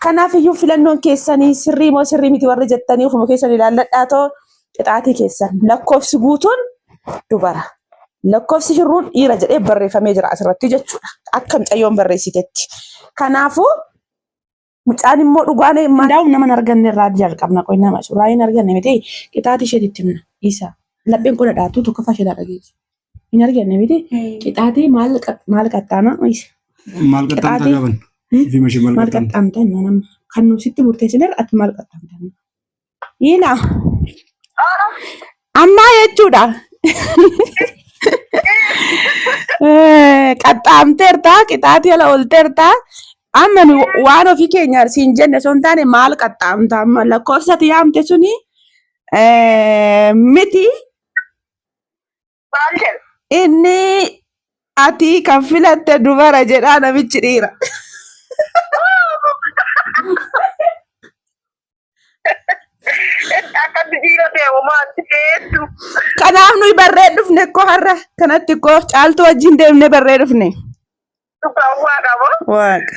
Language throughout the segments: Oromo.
Kanaaf iyyuu filannoon keessanii sirrii moo sirrii miti warri jettanii ofuma keessan ilaalladhaa too qixaatii keessan lakkoofsi guutuun dubara. Lakkoofsi hirruun dhiira jedhee barreeffamee jira asirratti jechuudha. Akka mucayyoon barreessitetti. Kanaafuu mucaan immoo dhugaan Hundaa'uun nama hin arganne irraa jalqabna qoy nama suuraa hin arganne miti qixaatii isheetitti himna isa lapheen qola dhaattu tokkoffaa ishee dhageessu hin arganne miti qixaatii maal maal qaxxaama isa Maal qaxxaamtaa qixaatii qaban? Ifima ishee maal maal qaxxaamta? qaxxaamta nama kan nu sitti murteessinerra ati maal qaxxaamta Ila ammaa jechuudha. Qaxxaamteerta qixaatii ala oolteerta amma nu waan ofii keenya siin jenne osoo hin taane maal qaxxaamta amma lakkoofsa ati yaamte suni miti Maal jedha? inni ati kan filatte dubara jedhaa namichi dhiira. Akkatti dhiira deemu maal hedduu. Kanaaf nuyi barree dhufne koo har'a kanatti koo caaltuu wajjin deemne barree dhufne. Dhugaan waa qaba. Waaqa.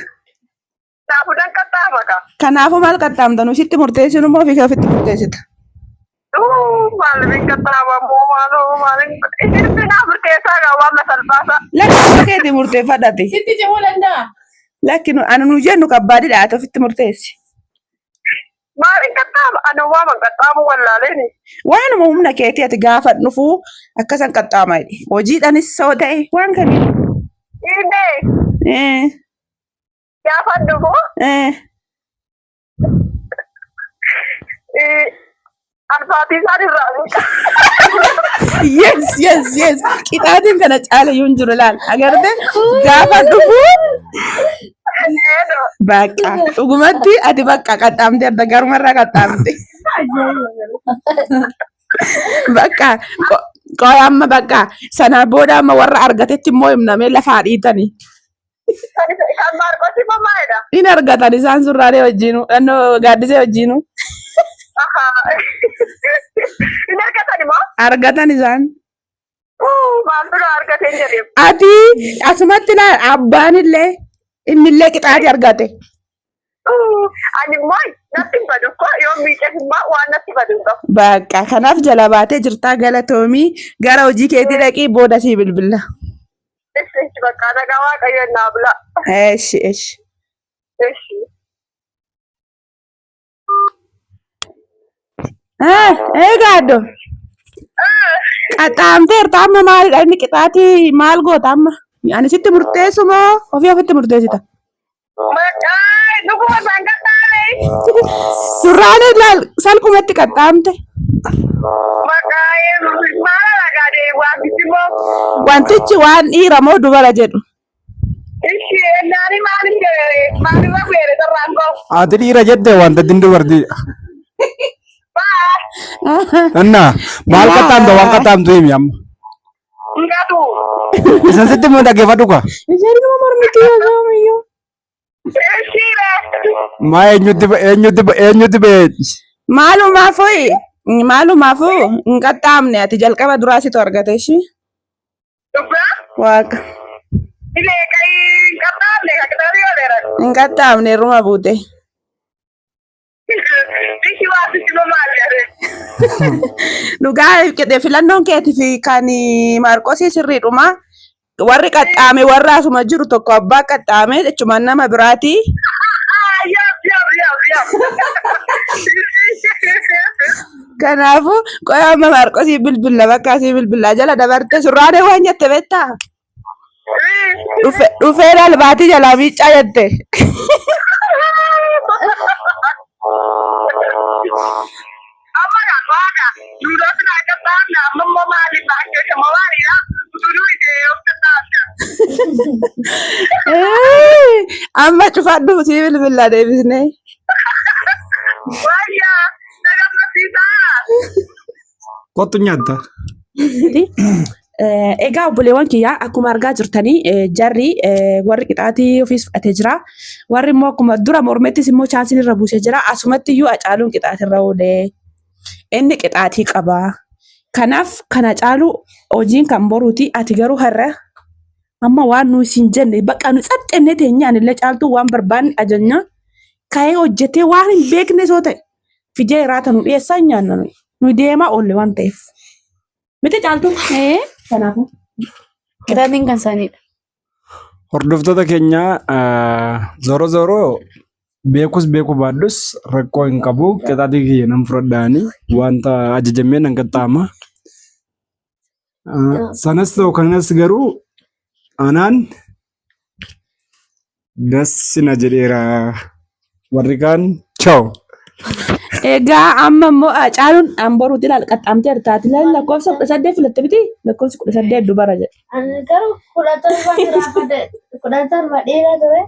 Kanaafuu dan qaxxaama ka. Kanaafuu maal qaxxaamta nu sitti murteessinu moo ofii kee ofitti murteessita? Maal bin qaxxaama moo maaloo maal isin naa murteessaa gaa waan na salphaasaa. Lakki ofii keetii murteeffadhati. Sitti cimuu danda'a. Lakki nu ani nu jennu kabbaadidha ati ofitti murteessi. Maal hin qaxxaama ani waaman qaxxaamu wallaaleeni. Waanuma humna keetii ati gaafa dhufuu akkasan qaxxaama jedhi. Hojiidhanis soo ta'e waan kamiin. Inni Eh, gaafa dhufu eh. alfaatii isaan irraa Yes, yes, yes. Qixaatiin kana caala iyyuu hin jiru laal. Agarte gaafa dhufu bakka dhugumatti ati bakka qaxxaamte adda garumarraa qaxxaamte. Bakka qoy amma bakka sanaa booda amma warra argatetti immoo himnamee lafaa dhiitanii. Kan Maarqos immoo maalidha? In argatan isaan surraalee wajjinu, naannoo gaaddisee wajjinu. Hin argatan immoo? Argatan isaan. Maaltu na argateen jedhee. Ati asumatti laal abbaan illee innillee qixaati argate. Ani immoo natti hin badu koo yoo miiceef immoo waan natti badu hin qabu. Bakka kanaaf jala baatee jirtaa galatoomii gara hojii keetii dhaqii booda sii bilbilla. Ishi ishi bakka nagaa waaqayyo naa bula. Eshi eshi. Ishi. Egaa addo. Qaxxaamteerta amma maalidha inni qixaatii maal goota amma? Ani sitti murteessu moo ofii ofitti murteessita? Maqaa dhuguma isaan qaxxaame. Surraan ilaal salphumatti qaxxaamte. Maqaa maal alagaa deemaa immoo. Wantichi waan dhiira moo dubara jedhu. Ishi ennaani maaliif jedhe maalirra bu'eere sarraan koo. Ati dhiira jette wanta ittiin dubartiidha. Anna maal qaxxaamta waan qaxxaamtu himi amma. Ngatu. Isan sitti immoo dhaggeeffadhu kaa. Isheen nama mormiti yoo yoomiyyuu. Ishiire. Maa eenyutti eenyutti eenyutti ba'e Maalumaafuu maalumaafuu hin qaxxaamne ati jalqaba duraa situ argate ishii. Dhugaa. Waaqa. Ilee qayi qaxxaamne kaktarii oleera. Hin qaxxaamne irruma buute. Biki waa sitti maal jedhe. Dhugaa qixee filannoon keetii fi kan Maarqosii sirriidhuma. Warri qaxxaame warra asuma jiru tokko abbaa qaxxaame jechuun nama biraati. Yap yap yap yap. Kanaafuu qoya amma Maarqosii bilbilla bakka asii bilbillaa jala dabarte surraanee waan jette beektaa? Dhufee albaatii jalaa miiccaa jette. Amma gaa waaqa duudhatti naa qaxxaamna amma immoo maaliif baay'ee maalidha utuu itee of qaxxaamna. Amma cufadhu sii bilbillaa deebisnee. Wayyaa na gammachiisaa. Kottu nyaatta. Egaa obboleewwan kiyyaa akkuma argaa jirtanii jarri warri qixaatii ofiis fudhatee jira. Warri immoo akkuma dura mormettis immoo chaansiin irra buusee jira. Asumatti iyyuu Hacaaluun qixaatii irra oolee. Inni qixaatii qaba. Kanaaf kan Hacaalu hojiin kan boruuti. Ati garuu har'a amma waan nu isin jenne bakka nu tsaxxennee teenyaan illee caaltuu waan barbaanne ajajna. Ka'ee hojjetee waan hin beekne soo ta'e fidee irraata nu dhiyeessaa hin nyaanna nuyi. Nuyi deemaa oolle waan ta'eef. Miti caaltuu? Ee, Kanaafuu. qixaatiin kan isaaniidha. Hordoftoota keenya zoro zoro beekus beekuu baadhus rakkoo hin qabu. Qixaatii kiyya nan fudhadhaani wanta ajajamee nan qaxxaama. Sanas ta'u kanas garuu anaan das na jedheera. Warri kaan chao. Egaa amma immoo caaluun an boruuti ilaal qaxxaamtee artaati ilaal lakkoofsa 18 filatte miti lakkoofsi 18 dubara jedhe. Ani garuu 17 jiraafate 17 dhiira ture.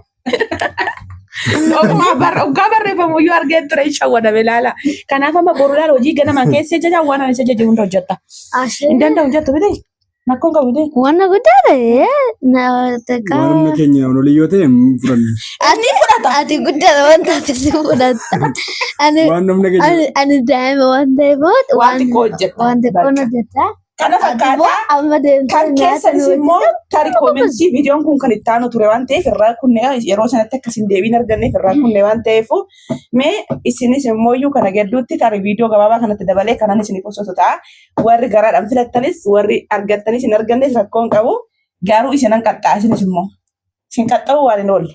Ogummaa barra oggaa barreeffamu iyyuu argee ture hin shawwadame ilaala. Kanaaf amma boru ilaal hojii ganamaan keessa jaja waan ani isa jaju hunda hojjetta. Hin danda'u jettu miti. Rakkoon qabu miti. Wanna guddaa ta'e na xiqqaa. Waan humna keenya olii yoo ta'e hin fudhannu. Ati fudhata. Ati guddaadha waan taateef si fudhatta. Ani Waan humna keenya ani ani daa'ima waan ta'eef Waan waan xiqqoo hojjetta. waan xiqqoon Bakka. hojjetta. Kana Ati immoo fakkaataa amma deemtee kan nyaata keessanis nu immoo hojjetta. tarii koomentii viidiyoon kun kan itti aanu ture waan ta'eef irraa kunne yeroo sanatti akkas hin deebiin arganneef irraa kunne waan ta'eef mee isinis immoo iyyuu kana gidduutti tarii viidiyoo gabaabaa kanatti dabalee kanan isiniif osoo ta'a. Warri garaadhaan filattanis warri argattanis hin argannes rakkoo hin qabu. Garuu isinan qaxxaa isinis immoo isin qaxxa'uu waan hin oolle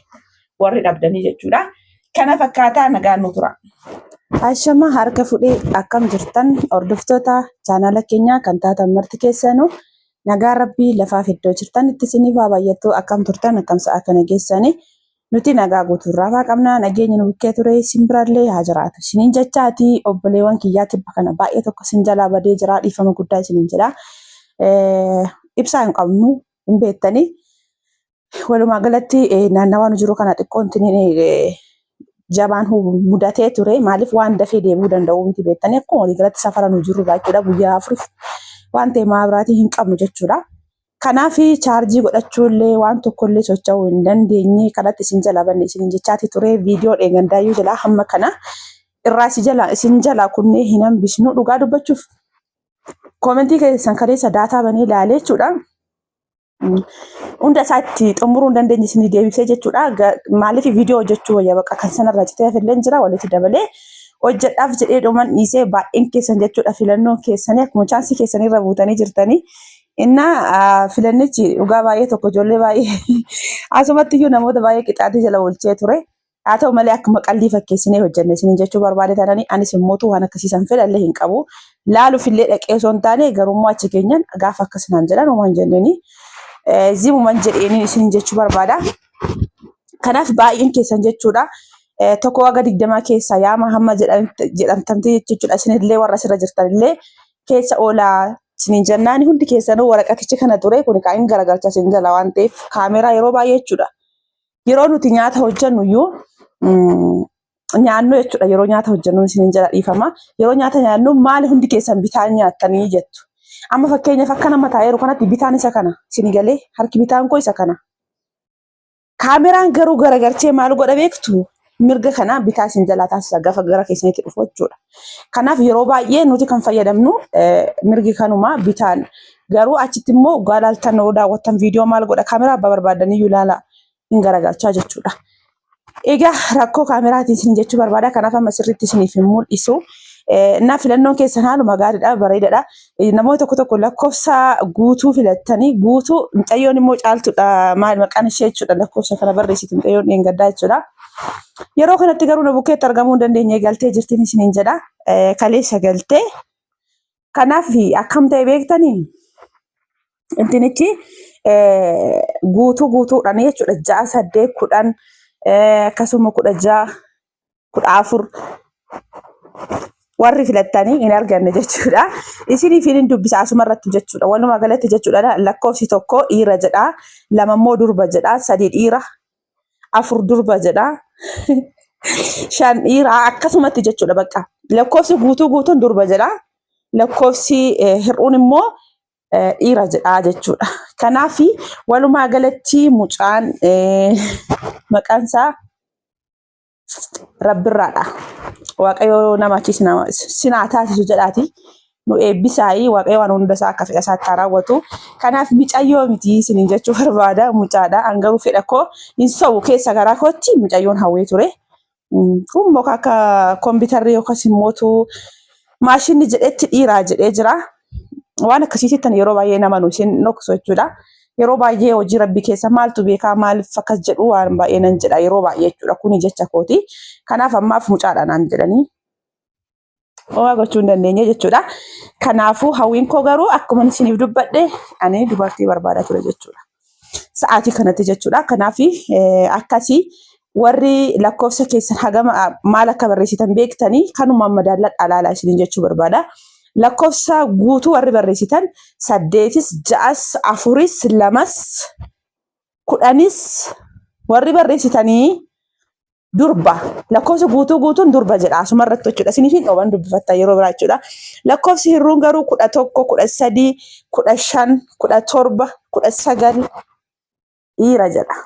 warri dhabdanii jechuudha. Kana fakkaataa nagaan nu tura. Ashama harka fudhee akkam jirtan hordoftoota chaanaala keenyaa kan taatan marti keessanuu nagaa rabbii lafaaf iddoo jirtan itti isiniif haa baay'attu akkam turtan akkam sa'a kana geessanii Nuti nagaa guutuu irraafaa qabna. Nageenyi nu bukkee ture isin birallee haa jiraatu. Isiniin jechaati obboleewwan kiyyaa tibba kana baay'ee tokko isin jalaa badee jira. Dhiifama guddaa isiniin jedha. Ibsaa hin qabnu hin beektanii. Walumaa galatti naannawaa nu jiru kana xiqqoon jabaan mudatee ture. Maaliif waan dafee deebi'uu danda'u miti beektanii akkuma walii galatti safara nu jirru jechuudha. Guyyaa afuriif waan ta'e maabiraatii hin qabnu jechuudha. Kanaaf chaarjii godhachuullee waan tokkollee socho'uu hin dandeenye kanatti isin jalaa banne isiniin jechaati ture viidiyoo dheengaddaayyuu jalaa hamma kana irraa si jalaa isin jalaa kunnee hin hambisnu dhugaa dubbachuuf koomentii keessan kaleessa daataa banee ilaalee jechuudha. Hunda isaa itti xumuruu hin dandeenye isinii deebisee jechuudha. Maaliif viidiyoo hojjechuu wayya baqa kan sanarraa citee hafillee jira walitti dabalee hojjedhaaf jedhee dhuman dhiisee baay'een keessan jechuudha filannoon keessanii akkuma chaansii keessanirra buutanii jirtanii. Innaa filannichi dhugaa baay'ee tokko ijoollee baay'ee asumatti iyyuu namoota baay'ee qixaatii jala oolchee ture. Haa ta'u malee akkuma qallii fakkeessinee hojjenne isiniin jechuu barbaade taananii anis immootu waan akkasiisan fedhallee hin qabu. Laaluuf illee dhaqee osoo hin taane garuu achi keenyan gaafa akkas naan jedhan homaa hin jenneeni. Zimuman jedheeniin isiniin jechuu barbaada. Kanaaf baay'een keessan jechuudha. Tokko haga 20 keessaa yaama hamma jedhamtamte jechuudha. Isinillee warra asirra jirtanillee keessa oolaa isiniin jennaan hundi keessanuu waraqatichi kana ture kun kaa hin garagalcha isin jala waan ta'eef kaameraa yeroo baay'ee jechuudha. Yeroo nuti nyaata hojjennu iyyuu nyaannu jechuudha. Yeroo nyaata hojjennu isiniin jala dhiifama. Yeroo nyaata nyaannu maali hundi keessan bitaan nyaattanii jettu. Amma fakkeenyaaf akka nama taa'eeru kanatti bitaan isa kana isinii galee harki bitaan koo isa kana. Kaameraan garuu garagarchee maal godha beektu? Mirga kana bitaa isin jalaa taasisa gafa gara keessanitti dhufu jechuudha. Kanaaf yeroo baay'ee nuti kan fayyadamnu mirgi kanuma bitaan. Garuu achitti immoo waggaa ilaaltan yoo daawwattan viidiyoo maal godha kaameraa abbaa barbaadaniyyuu ilaala hin garagalchaa jechuudha. Egaa rakkoo kaameraatiin isin jechuu barbaada. Kanaaf amma sirriitti isiniif hin mul'isu. Na filannoon keessan haaluma gaariidha, bareedaadha. Namoonni tokko tokko lakkoofsa guutuu filattanii guutuu mucayyoon immoo caaltuudha maal maqaan ishee jechuudha lakkoofsa kana barreessitu mucayyoon dheengaddaa jechuudha. Yeroo kanatti garuu na bukkeetti argamuu hin dandeenye galtee jirtiin isiniin jedha. Kaleessa galtee. Kanaaf akkam ta'e beektanii intinichi guutuu guutuudhaan jechuudha 6 8 10 akkasuma 16 14 warri filattanii hin arganne jechuudha. Isiniif hin dubbisa asuma irratti jechuudha. Walumaa galatti jechuudha lakkoofsi tokko dhiira jedha, lama immoo durba jedha, sadi dhiira, afur durba jedha, shan dhiira akkasumatti jechuudha bakka. Lakkoofsi guutuu guutuun durba jedha. Lakkoofsi hir'uun immoo dhiira jedha jechuudha. Kanaaf walumaa galatti mucaan maqaan isaa rabbirraadha. Waaqayyo nama achi sinaa taasisu jedhaati. Nu eebbisaayii Waaqayyo waan hunda isaa akka fedha isaatti haa raawwatu. Kanaaf micayyoo miti isiniin jechuu barbaada mucaadha. An garuu fedha koo hin sobu keessa garaa kootti mucayyoon hawwee ture. Kun immoo akka kompiitarri yookaas immootu maashinni jedhetti dhiiraa jedhee jira. Waan akkasiitti yeroo baay'ee nama nu isin dhoksu jechuudha. Yeroo baay'ee hojii rabbii keessa maaltu beekaa maaliif akkas jedhu waan baay'ee nan jedha yeroo baay'ee jechuudha. Kuni jecha kooti. Kanaaf ammaaf mucaadha naan jedhanii. Homaa gochuu hin dandeenye jechuudha. Kanaafuu hawwiin koo garuu akkuma isiniif dubbadhe ani dubartii barbaada ture jechuudha. Sa'aatii kanatti jechuudha. Kanaaf akkasii warri lakkoofsa keessan hagama maal akka barreessitan beektanii kanumaan madaalladhaa ilaalaa isiniin jechuu barbaada. Lakkoofsa guutuu warri barreessitan saddeetis, ja'as, afuris, lamas, kudhanis warri barreessitanii durba lakkoofsi guutuu guutuun durba jedha asuma irratti jechuudha. Isiniif hin dhooban dubbifattan yeroo biraa jechuudha. Lakkoofsi hirruun garuu 11, 13, 15, 17, 19 dhiira jedha.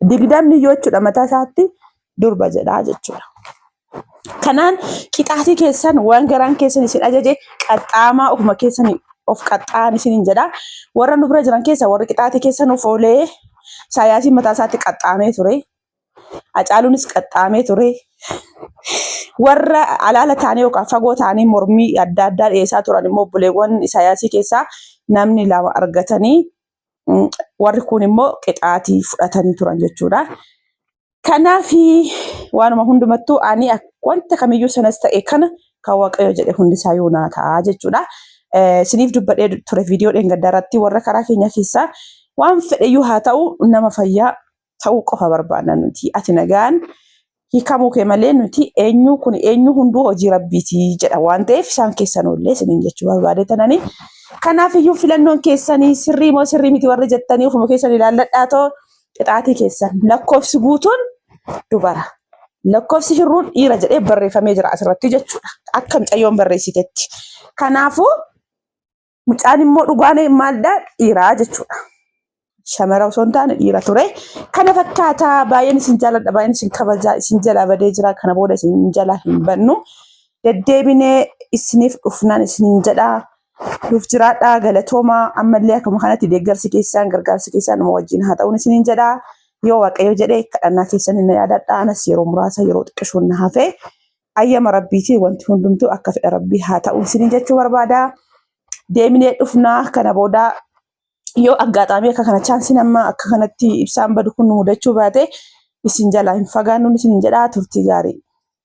20 yoo jechuudha mataa isaatti durba jedha jechuudha. Kanaan qixaatii keessan waan garaan keessan isin ajaje qaxxaamaa ofuma keessan of qaxxaan isiniin jedha. Warra nu bira jiran keessa warri qixaatii keessan of oolee Isaayaasiin mataa isaatti qaxxaamee ture. Hacaaluunis qaxxaamee ture. Warra alaala ta'anii yookaan fagoo ta'anii mormii adda addaa dhiyeessaa turan immoo obboleewwan Isaayaasii keessaa namni lama argatanii warri kun immoo qixaatii fudhatanii turan jechuudha. Kanaaf waanuma hundumattuu ani wanta kamiyyuu sanas ta'e kana kan Waaqayyo jedhe hundisaa yoo naa ta'a jechuudha. Isiniif dubbadhee ture viidiyoo dheengaddaa irratti warra karaa keenya keessaa waan fedheyyuu haa ta'u nama fayyaa ta'uu qofa barbaanna nuti. Ati nagaan hiikamuu kee malee nuti eenyu kun eenyu hunduu hojii rabbiiti jedha waan ta'eef isaan keessan oollee isiniin jechuu barbaade tanani. Kanaaf iyyuu filannoon keessanii sirrii moo sirrii miti warri jettanii ofuma keessan ilaalladhaa too qixaatii keessan lakkoofsi guutuun dubara. Lakkoofsi hirruun dhiira jedhee barreeffamee jira asirratti jechuudha. Akka mucayyoon barreessitetti. Kanaafuu Mucaan immoo dhugaan maalidha? Dhiiraa jechuudha. Shamara osoo hin taane dhiira ture. Kana fakkaata baay'een isin jaaladha baay'een isin kabajaa isin jalaa badee jira kana booda isin jalaa hin bannu. Deddeebinee isiniif dhufnaan isiniin jedha. Nuuf jiraadhaa galatoomaa ammallee akkuma kanatti deeggarsi keessaan gargaarsi keessaan numa wajjin haa ta'uun isiniin jedha. Yoo Waaqayyo jedhe kadhannaa keessan hin yaadadha. Anas yeroo muraasa yeroo xiqqishoon na hafe. Ayyama Rabbiitiin wanti hundumtuu akka fedha Rabbii haa ta'u isiniin jechuu barbaada. Deeminee dhufnaa kana booda yoo aggaaxaamii akka kana chaansiin amma akka kanatti ibsaan badu kun nu mudachuu baate isin jalaa hin fagaannuun isiniin jedhaa turtii gaarii.